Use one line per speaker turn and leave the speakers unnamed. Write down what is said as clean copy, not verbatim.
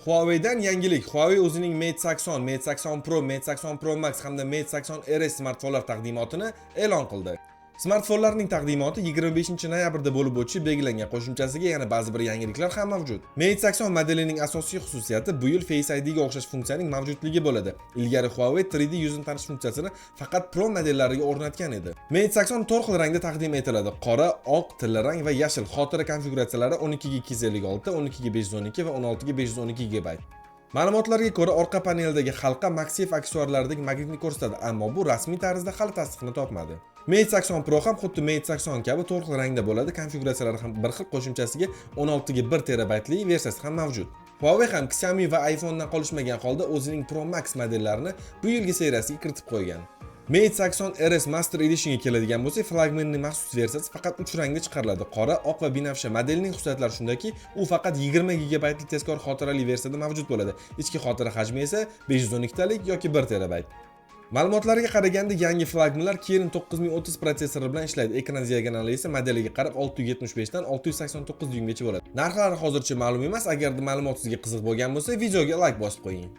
Huaweidan yangilik. Huawei o'zining Mate 80, Mate 80 Pro, Mate 80 Pro Max hamda Mate 80 RS smartfonlar taqdimotini e'lon qildi. Smartfonlarning taqdimoti 25 noyabrda bo'lib o'tishi belgilangan. Qo'shimchasiga yana ba'zi bir yangiliklar ham mavjud. Mate 80 modelining asosiy xususiyati bu yil Face ID ga o'xshash funksiyaning mavjudligi bo'ladi. Ilgari Huawei 3D yuzni tanish funksiyasini faqat Pro modellariga o'rnatgan edi. Mate 80 to'rt xil rangda taqdim etiladi: qora, oq, tilla rang va yashil. Xotira konfiguratsiyalari 12 ga 256, 12 ga 512 va 16 ga 512 GB. Ma'lumotlarga ko'ra, orqa paneldagi halqa MagSafe aksessuarlaridagi magnitni ko'rsatadi, ammo bu rasmiy tarzda hali tasdiqni topmadi. Mate 80 Pro ham xuddi Mate 80 kabi to'rt xil rangda bo'ladi, konfiguratsiyalari ham bir xil, qo'shimchasiga 16 ga 1 terabaytli versiyasi ham mavjud. Huawei ham Xiaomi va iPhone'dan qolishmagan holda o'zining Pro Max modellarini bu yilgi seriyasiga kiritib qo'ygan. Mate 80 RS Master Editionga keladigan bo'lsak, flagmanning maxsus versiyasi faqat 3 rangda chiqariladi: qora, oq va binafsha. Modelning xususiyatlari shundaki, u faqat 20 gigabaytli tezkor xotirali versiyada mavjud bo'ladi. Ichki xotira hajmi esa 512 talik yoki 1 terabayt. Ma'lumotlarga qaraganda, yangi flagmanlar Kirin 9030 protsessori bilan ishlaydi. Ekran diagonali esa modeliga qarab 675 dan 689 dyuymgacha bo'ladi. Narxlari hozircha ma'lum emas. Agarda ma'lumot sizga qiziq bo'lgan bo'lsa, videoga like bosib qo'ying.